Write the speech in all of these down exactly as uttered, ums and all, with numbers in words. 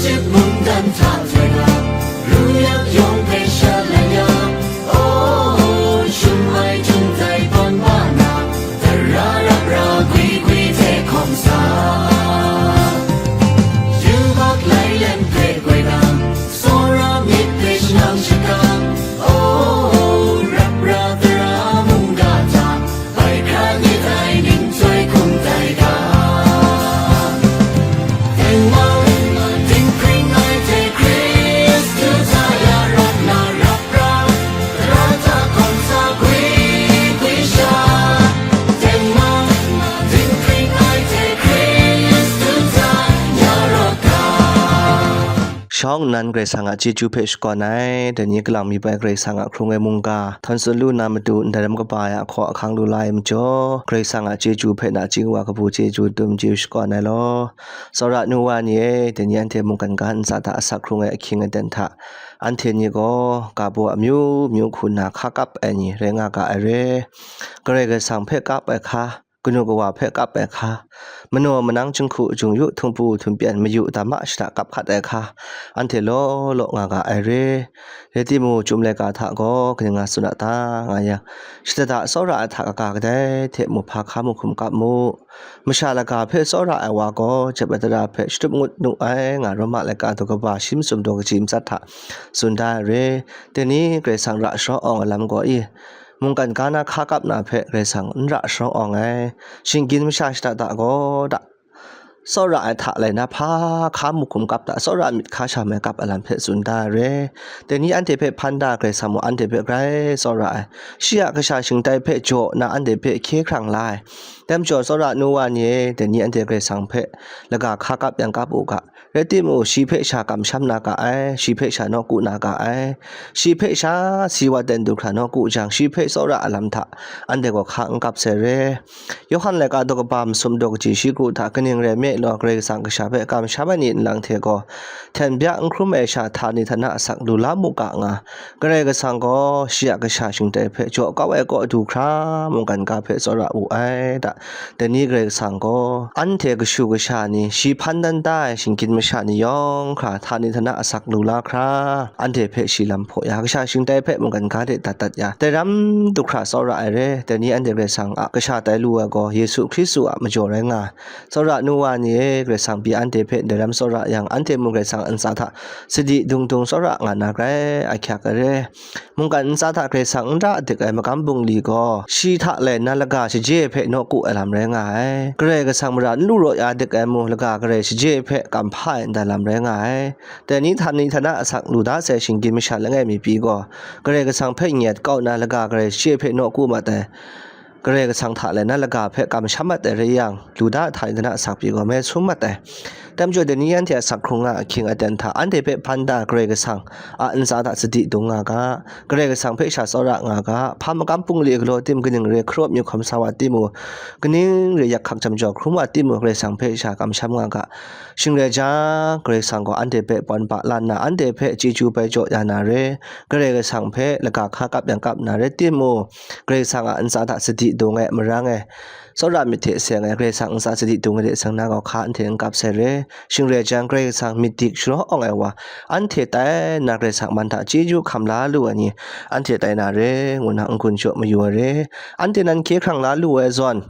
Cip mungdan hta hte ga, ru yak yawng hpe shalai ya, o, shum ai htum tai hpawn ba na, tara rap ra gwi gwi hte hkawm sa. Yubak lai lem hpe goi na, tsawra myit hpe shanang shakang, o, rap ra tara mungga hta, bai hkra myit ai ning chyoi hkum tai ga. Tengman, dinghpring ai hte Hkristu hta ya rawt na rap ra, tara hta hkawm sa gwi gwi sha. Tengman, dinghpring ai hte Hkristu hta ya rawt ga. Shawng nnan Karai Kasang a chyeju hpe shakawn ai, dai ni kalang mi bai Karai Kasang a hkrung ai mungga, htawn tsun lu na matu, ndai ram kaba ai a hkaw ahkang lu la ai majaw, Karai Kasang a chyeju hpe nachying wa kabu chyeju dum chyeju shakawn ai law. Tsawra nu wa ni e, dai ni anhte mungkan ga ntsa hta asak hkrung ai ahkying aten hta, anhte ni gaw ga baw amyu myu hku nna hka kap ai ni rai nga ga ai re. Karai Kasang hpe kap ai hka, kanu kawa hpe kap ai hka, manaw manang jinghku jung yu htumpu htumpyan mayu dam a shada kap hkat ai hka, anhte law law nga ga ai re. Rai timung, chyum laika hta gaw kaning nga tsun a ta nga yang, shada da tsawra ai hta kaga kadai hte mu hpa hka mu hkum kap mu. Masha laga hpe tsawra ai wa gaw jep ai tara hpe shatup ngut nu ai nga Roma laika daw kaba shi masum daw kaji matsat hta tsun da ai re. Dai ni Karai Kasang ra sharawng awng ai lam gaw i, mungkan ga na hka kap na hpe Karai Kasang n ra sharawng awng ai, shinggyim masha shada da gaw da, tsawra ai hta lai na hpa hka mu hkum kap da, tsawra myit hka sha mai kap ai lam hpe tsun da ai re. Dai ni anhte hpe hpan da Karai Kasang mung anhte hpe grai tsawra ai, shi a kasha shingtai hpe jaw na anhte hpe hkye hkrang la ai. Dai majaw tsawra nu wa ni e, dai ni anhte Karai Kasang hpe laga hka kap yang kap u ga, rai timung, shi hpe sha kamsham na ga ai, shi hpe sha nawku na ga ai, shi hpe sha si wa ten du hkra nawku jang, shi hpe tsawra ai lam hta anhte gaw hka n kap sai re. Yawhan laika daw kaba masum daw kaji shi kru hta kaning rai nme law, Karai Kasang kasha hpe kamsham ai ni nlang hte gaw, hten bya n hkrum ai sha htani htana asak lu la mu ga nga, Karai Kasang gaw shi a kasha shingtai hpe jaw kau ai kaw du hkra mungkan ga hpe tsawra wu ai da. Dai ni Karai Kasang gaw anhte kashu kasha ni, shi hpan dan da ai shinggyim masha ni yawng hkra htani htana asak lu la hkra, anhte hpe shi lam hpaw ya, kasha shingtai hpe mungkan ga de dat dat ya, dai ram du hkra tsawra ai re. Dai ni anhte Karai Kasang a kasha tai lu ai gaw Yesu Hkristu a majaw rai nga ai. Tsawra nu wa ni e, Karai Kasang pyi anhte hpe dai ram tsawra yang, anhte mung Karai Kasang a ntsa hta sadi dung dung tsawra nga na grai ahkyak ai re. Mungkan ntsa hta Karai Kasang n ra dik ai magam bungli gaw, shi hta lai nna laga shaje hpe nawku ai lam rai nga ai. Karai Kasang mara n lu raw ya dik ai mung, laga garai shaje hpe kam hpa ai ndai lam rai nga ai. Dai ni htani htana asak lu da sai shinggyim masha langai mi pyi gaw, Karai Kasang hpe nyet kau nna laga garai shaje hpe nawku mat ai. Karai Kasang hta lai nna laga hpe kamsham mat ai rai yang, lu da htani htana asak pyi gaw mai sum mat ai. Dai majaw dai ni anhte asak hkrung nga ahkying aten hta anhte hpe hpan da Karai Kasang a ntsa hta sadi dung nga ga, Karai Kasang hpe sha tsawra nga ga, hpa magam bungli galaw tim kaning re hkarawp myu hkawm sa wa timung, kaning re yak hkak jam jaw hkrum wa timung, Karai Kasang hpe sha kamsham nga ga. Shing rai jang, Karai Kasang gaw anhte hpe pawn pa la nna, anhte hpe chyeju bai jaw ya na re, Karai Kasang hpe laga hka kap yang kap na re timung, Karai Kasang a ntsa hta sadi dung ai, marang ai, tsawra myit hte seng ai, Karai Kasang ntsa sadi dung ai de seng na gaw hka anhte n kap sai re. Shing rai jang, Karai Kasang myit dik sharawng awng ai wa, anhte tai nna Karai Kasang man hta chyeju hkam la lu ai ni, anhte tai na re, ngu na n-gun jaw mayu ai re. Anhte nan hkye hkrang la lu ai zawn,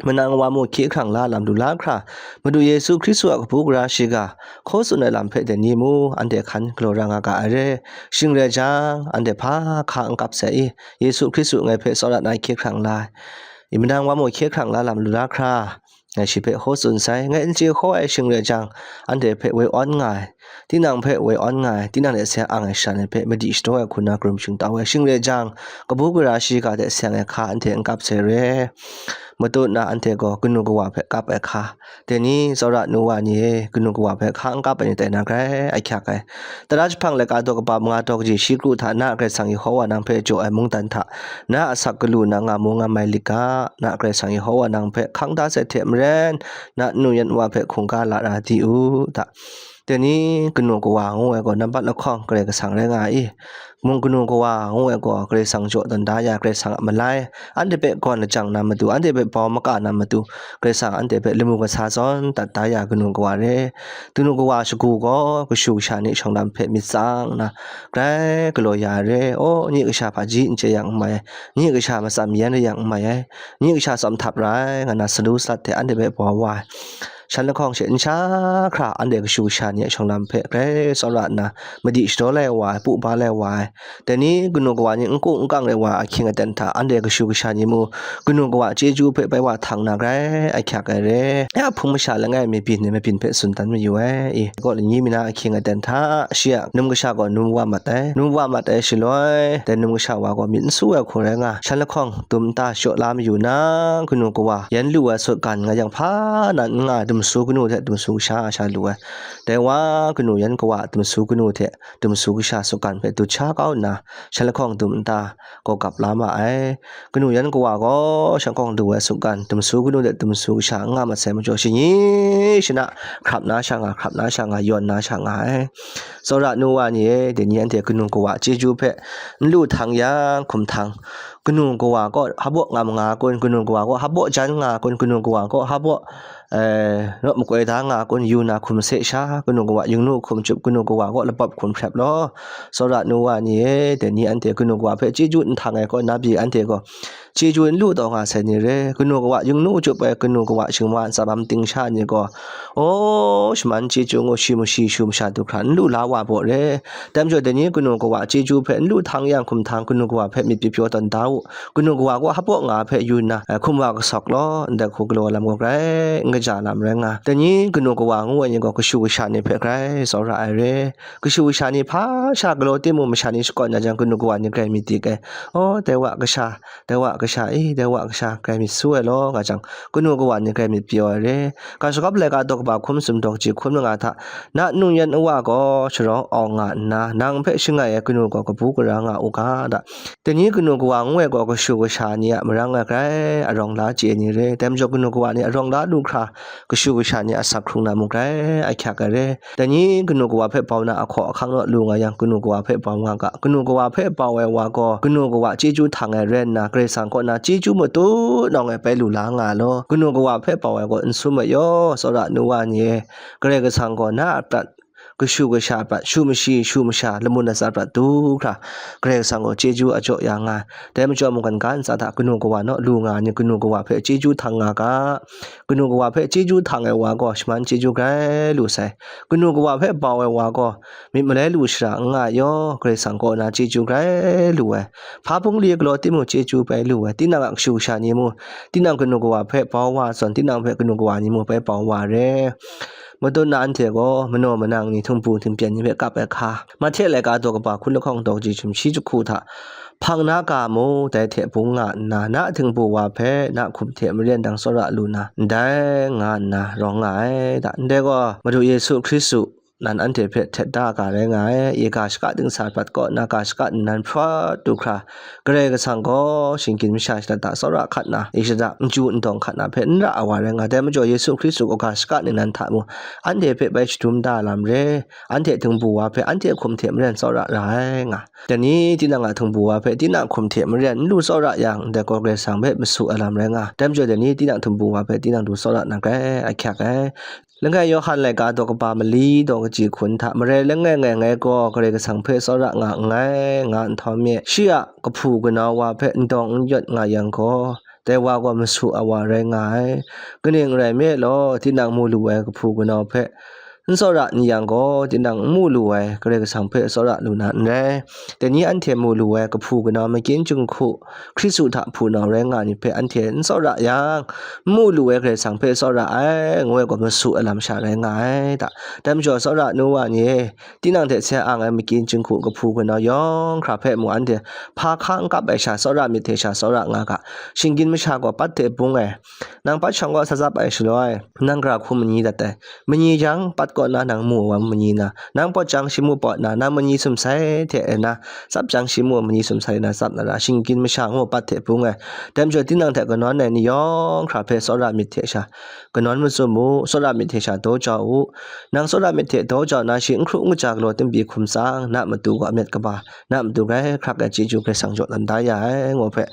manang wa mung hkye hkrang la lam lu la hkra, Madu Yesu Hkristu a kabu gara shiga hkaw tsun ai lam hpe dai ni mung anhte hkan galaw ra nga ga ai re. Shing rai jang, anhte hpa hka n kap sai i, Yesu Hkristu ngai hpe tsawra na hkye hkrang la ai, i manang wa mung hkye hkrang la lam lu la hkra, ngai shi hpe hkaw tsun sai. Ngai n chye hkaw ai shing rai jang, anhte hpe woi awn nga ai, tinang hpe woi awn nga ai, tinang hte seng ang ai shara ni hpe madi shadaw ai hku na karum shingtau ai. Shing rai jang, kabu gara shiga hte seng ai hka anhte n kap sai re. Matut na anhte gaw kanu kawa hpe kap ai hka, dai ni tsawra nu wa ni e, kanu kawa hpe hka n kap ai ni tai na grai ahkyak ai. Tara jahpang laika daw kaba manga daw kaji shi kru hta na Karai Kasang Yehowa nang hpe jaw ai mungdan hta na asak galu na nga mu nga mai lit ga, na Karai Kasang Yehowa nang hpe hkang da sai hte maren, na nu yan wa hpe hkungga la ra di u, da. Dai ni kanu kawa ngu ai gaw nampat lahkawng Karai Kasang rai nga ai i? mung kanu kawa ngu ai gaw Karai Kasang jaw tawn da ya, Karai Kasang a malai, anhte hpe gawn lajang na matu, anhte hpe bau maka na matu, Karai Kasang anhte hpe lamu kasa zawn dat da ya kanu kawa re. Kanu kawa shagu gaw kashu kasha ni shawng lam hpe myit tsang nna, grai galaw ya ai re. Aw, nye kasha hpaji n chye yang n mai ai, nye kasha matsam yan re yang n mai ai, nye kasha tsawm htap ra ai, nga na salu salat hte anhte hpe bau wa ai. Shan lahkawng she nsha hkra anhte kashu kasha ni a shawng lam hpe grai tsawra nna, madi shadaw lai wa ai, pu ba lai wa ai, dai ni kanu kawa ni n ku n kang rai wa ai ahkying aten hta, anhte kashu kasha ni mu, kanu kawa chyeju hpe bai wa htang na grai ahkyak ai re. Ya hpung masha langai mi byin ai mabyin hpe tsun dan mayu ai. I, gaw, lani mi na ahkying aten hta, shi a num kasha gaw num wa mat ai, num wa mat ai shaloi, dai num kasha wa gaw myit n su ai hku rai nga, shan lahkawng dum nta shaw la mayu na, kanu kawa yan lu ai sutgan nga yang hpa nan n nga ai dumsu kanu hte dumsu kasha sha lu ai. Dai wa kanu yan kawa dumsu kanu hte dumsu kasha sutgan hpe dut sha kau nna, shan lahkawng dum nta gaw gap la ma ai. Kanu yan kawa gaw shan lahkawng du ai sutgan, dumsu kanu hte dumsu kasha n nga masai majaw, shani shana hkrap na sha nga, hkrap na sha nga, yawn na sha nga ai. Tsawra nu wa ni e, dai ni anhte kanu kawa chyeju hpe n lu htang yang, hkum htang, kanu kawa gaw hpabaw ngam nga kun, kanu kawa gaw hpabaw jan nga kun, kanu kawa gaw hpabaw, eh, rawt makoi da nga kun, yu na hkum se sha, kanu kawa yingnu hkum chup, kanu kawa gaw lapawp hkum hprep law. Tsawra nu wa ni e, dai ni anhte kanu kawa hpe chyeju n htang ai kaw na pyi, anhte gaw chyeju n lu taw nga sai ni re. Kanu kawa yingnu chup ai, kanu kawa shingwa ntsa bam ting sha ni gaw, aw, shaman chyeju ngu shi mashi shu masha du hkra n lu la wa baw re. Dai majaw, dai ni kanu kawa chyeju hpe n lu htang yang, hkum htang, kanu kawa hpe myit pyi pyaw tawn da u. Kanu kawa gaw hpabaw nga hpe yu nna, eh, hkum wa kasawk law, ndai hku galaw lam gaw grai n kaja lam rai nga. Dai ni kanu kawa ngu ai ni gaw kashu kasha ni hpe grai tsawra ai re. Kashu kasha ni hpa sha galaw timung, masha ni shakawn na jang, kanu kawa ni grai myit dik ai. Aw, dai wa kasha, dai wa kasha, i, dai wa kasha, grai myit su ai law, nga jang, kanu kawa ni grai myit pyaw ai re. Ga shagawp laika daw kaba hkum sum daw kaji hkum langa hta, na nung yan awa gaw sharawng awng nga nna, nang hpe shangai ai kanu gaw kabu gara nga u ga, da. Dai ni kanu kawa ngu ai gaw kashu kasha ni a marang ai grai arawng la chye ai ni re. Dai majaw kanu kawa ni arawng la lu hkra, kashu kasha ni a asak hkrung na mung grai ahkyak ai re. Dai ni kanu kawa hpe bau na ahkaw ahkang naw lu nga yang, kanu kawa hpe bau nga ga. Kanu kawa hpe bau ai wa gaw, kanu kawa chyeju htang ai rai nna, Karai Kasang kaw na chyeju matu nawng e bai lu la nga law. Kanu kawa hpe bau ai gaw n sum ai yaw, tsawra nu wa ni e, Karai Kasang gaw na a prat, kashu kasha a prat, shu mashi, shu masha, lamun latsa prat du hkra, Karai Kasang gaw chyeju a jaw ya nga ai. Dai majaw mungkan ga ntsa hta kanu kawa naw lu nga ai ni, kanu kawa hpe chyeju htang nga ga. Kanu kawa hpe chyeju htang ai wa gaw shaman chyeju grai lu sai. Kanu kawa hpe bau ai wa gaw myit malai lu shara n nga ai yaw, Karai Kasang kaw na chyeju grai lu ai. Hpa bungli galaw timung chyeju bai lu ai. Tinang a kashu kasha ni mu, tinang kanu kawa hpe bau wa zawn, tinang hpe kanu kawa ni mu bai bau wa re. Matut na anhte gaw manaw manang ni, htingbu htingpyen ni hpe kap ai hka, Mahte laika daw kaba hkun lahkawng daw kaji sumshi jahku hta, hpang na ga mu, dai hte bung nga nna, na htingbu wa hpe, na hkum hte maren dang tsawra lu na, ndai nga nna rawng nga ai. Da, ndai gaw Madu Yesu Hkristu nan anhte hpe htet da ga rai nga ai. I ga shaka dingsa prat kaw na, ga shaka nnan hprawt du hkra, Karai Kasang gaw shinggyim masha shada da tsawra hkat na, i shada n chyu n dawng hkat na hpe n ra ai wa rai nga ai. Dai majaw Yesu Hkristu gaw ga shaka ningnan hta mung anhte hpe bai shadum da lam re, anhte htingbu wa hpe anhte hkum hte maren tsawra ra ai nga. Dai ni tinang a htingbu wa hpe tinang hkum hte maren n lu tsawra yang, ndai gaw Karai Kasang hpe masu ai lam rai nga. Dai majaw dai ni tinang htingbu wa hpe tinang du tsawra na grai ahkyak ai. Langai Yawhan laika daw kaba mali daw kaji hkun hta, marai langai ngai ngai gaw Karai Kasang hpe tsawra nga nngai, nga nhtawm e, shi a kahpu kanau wa hpe n dawng n yawt nga yang gaw, dai wa gaw masu ai wa rai nga ai. Kaning rai nme law, tinang mu lu ai kahpu kanau hpe n tsawra n yang gaw, tinang n mu lu ai Karai Kasang hpe tsawra lu na n rai. Dai ni anhte mu lu ai kahpu kanau makyin jinghku, Hkristu hta hpunau rai nga ai ni hpe anhte n tsawra yang, n mu lu ai Karai Kasang hpe tsawra ai, ngu ai gaw masu ai lam sha rai nga ai. Da, dai majaw tsawra nu wa ni e, tinang hte sai ang ai makyin jinghku kahpu kanau yawng hkra hpe mung anhte hpa hka n kap ai sha tsawra myit hte sha tsawra nga ga. Shinggyim masha gaw pat hte bung ai, nang pat shawng gaw sa tsap ai shaloi, nang gara hku manyi dat ai, manyi yang pat kaw na nang mu ai wa mamanyi na, nang pawt jang shi mu pawt na, nang manyi sumsai hte e na, tsap jang shi mu manyi sumsai na tsap na ra, shinggyim masha ngu pat hte bung ai. Dai majaw, tinang hte kanawn ai ni yawng hkra hpe tsawra myit hte sha, kanawn mazum u, tsawra myit hte sha daw jau u. Nang tsawra myit hte daw jau na, shi n hkru n kaja galaw tim pyi hkum tsang, na matu gaw amet kaba, na matu grai hkrak ai chyeju Karai Kasang jaw dan da ya ai, ngu hpe,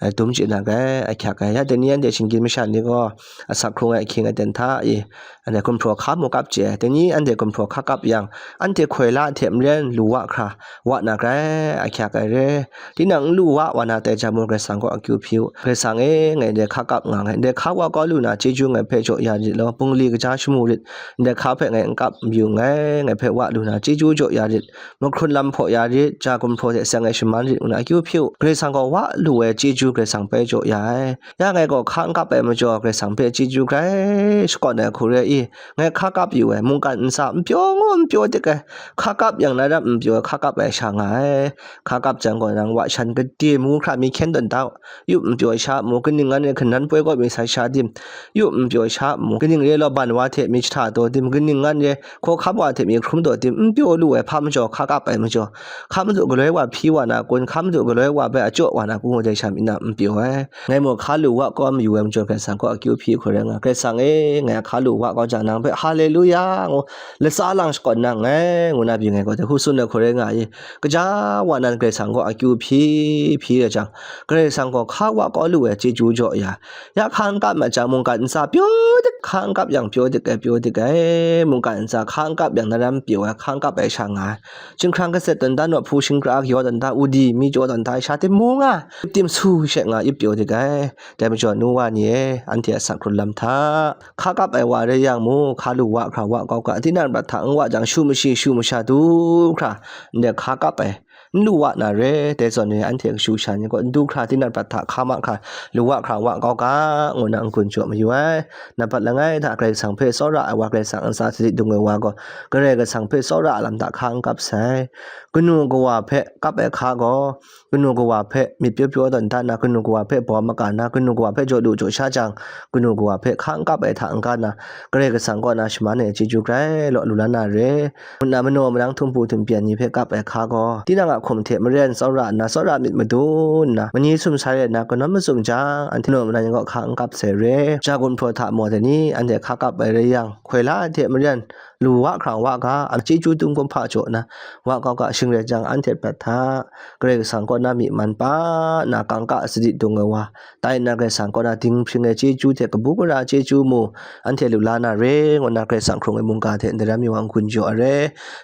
eh, dum chye na grai ahkyak ai. Ya dai ni anhte shinggyim masha ni gaw, asak hkrung ai ahkying aten hta i, anhte gumhpraw hka mu kap chye ai. Dai ni anhte gumhpraw hka kap yang, anhte hkoi la hte maren lu wa hkra, wa na grai ahkyak ai re. Tinang n lu wa, wa na tai jang mung, Karai Kasang kaw akyu hpyi u. Karai Kasang e, ngai ndai hka kap nga nngai, ndai hka wa kau lu na chyeju ngai hpe jaw ya rit law, bungli kaja shamu rit, ndai hka hpe ngai n kap n yu nngai, ngai hpe wa lu na chyeju jaw ya rit, mahkrun lam hpaw ya rit, ja gumhpraw hte seng ai shaman rit, ngu na akyu hpyi u. Karai Kasang gaw wa lu ai chyeju Karai Kasang bai jaw ya ai. Ya ngai gaw hka n kap ai majaw, Karai Kasang hpe chyeju grai shakawn ai hku re i, ngai hka kap yu ai, mungkan ntsa n pyaw ngu n pyaw dik ai, hka kap yang na ram n pyaw ai, hka kap ai sha nga ai. Hka kap jang gaw, nang wa shan gade mu hkra mi hkyen tawn da u, yup n pyaw ai sha mu, kaning ngan e hkanan poi kaw mi sai sha dim, yup n pyaw ai sha mu, kaning re law ban wa hte mi jahta taw dim, kaning ngan e hkawhkam wa hte mi hkrum taw dim, n pyaw lu ai hpa majaw, hka kap ai majaw, hka madu galoi wa hpyi wa na kun, hka madu galoi wa bai achyaw wa na kun, ngu dai sha mi na n pyaw ai. Ngai mung hka lu wa kau mayu ai majaw, Karai Kasang kaw akyu hpyi hku rai nga, Karai Kasang e, ngai hka lu wa kau jang, nang hpe Haleluya ngu latsa lang shakawn na nngai, ngu na byin ai gaw, dai hku tsun ai hku rai nga i, kaja wa nan Karai Kasang kaw akyu hpyi hpyi rai jang, Karai Kasang gaw hka wa kau lu ai chyeju jaw ya. Ya hka n kap ma jang, mungkan ntsa pyaw dik, hka n kap yang pyaw dik ai, pyaw dik ai, mungkan ntsa hka n kap yang na ram pyaw ai, hka n kap ai sha nga ai. Chyinghkrang kaset tawn da, nawhpu shingkra kyaw tawn da, udi mi jaw tawn da, sha tim mu nga, tim su she nga, ip pyaw dik ai. Dai majaw, nu wa ni e, anhte a sak hkrun lam hta, hka kap ai wa rai yang mu, hka lu wa hkra wa kau ga, tinang prat hta n wa jang, shu mashi, shu masha du hkra, ndai hka kap ai, n lu wa na re, dai zawn ni anhte kashu kasha ni gaw, n du hkra, tinang prat hta hka ma hkra, lu wa hkra wa kau ga, ngu na n-gun jaw mayu ai. Nampat langai hta Karai Kasang hpe tsawra ai wa, Karai Kasang ntsa sadi dung ai wa gaw, Karai Kasang hpe tsawra ai lam hta hka n kap sai. Kanu kawa hpe kap ai hka gaw, kanu kawa hpe myit pyaw pyaw tawn da na, kanu kawa hpe baw maka na, kanu kawa hpe jaw lu jaw sha jang, kanu kawa hpe hka n kap ai hta n-ga na, Karai Kasang kaw na shaman ai chyeju grai law lu la na re. Ngu na manaw manang htumpu htumpyan ni hpe kap ai hka gaw, tinang a hkum hte maren tsawra nna, tsawra myit madun nna, manyi sumsai rai nna, kanawn mazum jang, anhte manaw manang ni kaw hka n kap sai re. Ja gumhpraw hta maw dai ni, anhte hka kap ai rai yang, hkoi la ai hte maren, lu wa hkra wa ga, a chyeju tung kumhpa jaw na, wa kau ga, shing rai jang, anhte prat hta, Karai Kasang kaw na myi man pa na, kangka sadi dung ai wa, tai nna Karai Kasang kaw na dinghpring ai chyeju hte kabu gara chyeju mu, anhte lu la na re, ngu na Karai Kasang hkrung ai mungga hte ndaram yu wa n-gun jaw ai re.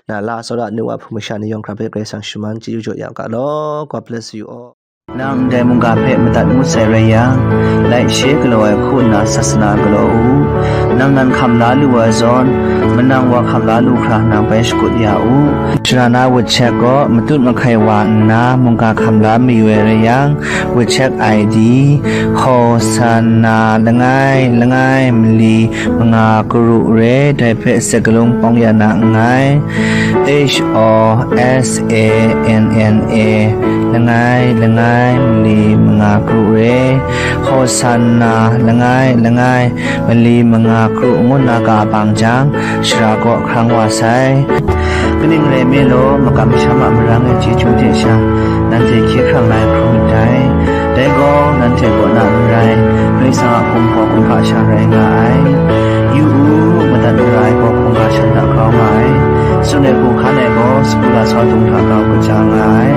Na la tsawra nu wa hpung masha ni yawng hkra hpe Karai Kasang shaman chyeju jaw ya ga law. God bless you all. Nang ndai mungga hpe madat ngut sai rai yang, laishe galaw ai hku nna sasana galaw u. Nang nan hkam la lu ai zawn, manang wa hkam la lu hkra nang bai shakut ya u. Shara na WeChat gaw matut mahkai wa nna mungga hkam la mayu ai rai yang, WeChat I D, Hosanna langai langai mali manga karu re, dai hpe sakalung pawng ya na nngai. H O S A N N A, langai langai mali manga karu re, Hosanna langai langai mali manga karu ngu na ga bang jang, shara kaw hkrang wa sai. Kaning rai nme law, makam masham a marang e chyeju hte sha, nanhte hkye hkrang la ai hkrum myit dai. Dai gaw, nanhte kaw na n rai, Karai Kasang a hkum gaw hkungga sha rai nga ai. Yu u, madat mara ai gaw hkungga shan hta grau nga ai. Tsun ai hku hkan ai gaw, sagu lasau dung hta grau kaja nga ai.